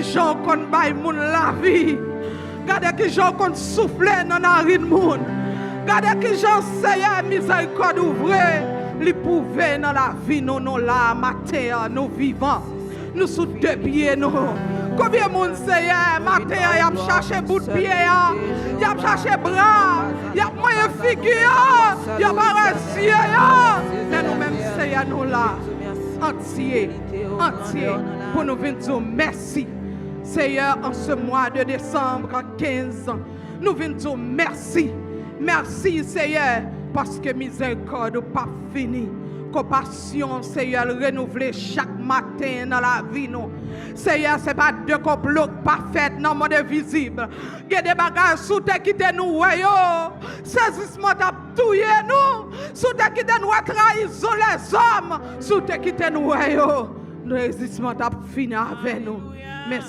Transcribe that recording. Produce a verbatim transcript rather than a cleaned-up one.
kijan w konn bay moun lavi. Gade kijan w konn soufle nan narin moun. Gade kijan, Seyè, mizèrikòd ou vre, li pwouve nan lavi nou, nou la maten an, nou vivan. Nou sou de pye nou. Konbyen moun, Seyè, maten an, y ap chache bout pye a, y ap chache bra, y ap manyen figi a, y ap arè zye a. Men nou menm, Seyè, nou la, antye, antye, pou nou vin di w mèsi. Seyè, an se mwa de desanm kenz, nou vin di w mèsi. Mèsi, Seyè, paske mizèrikòd ou p ap fini. Konpasyon, Seyè, l renouvle chak maten nan lavi nou. Seyè, se pa de konplo k pa fèt nan mond envizib. Gen de bagay, si w te kite nou wè yo, sezisman t ap touye nou. Si w te kite nou wè trayizon lèzòm, si w te kite nou wè yo, sezisman t ap fini avè nou. Men,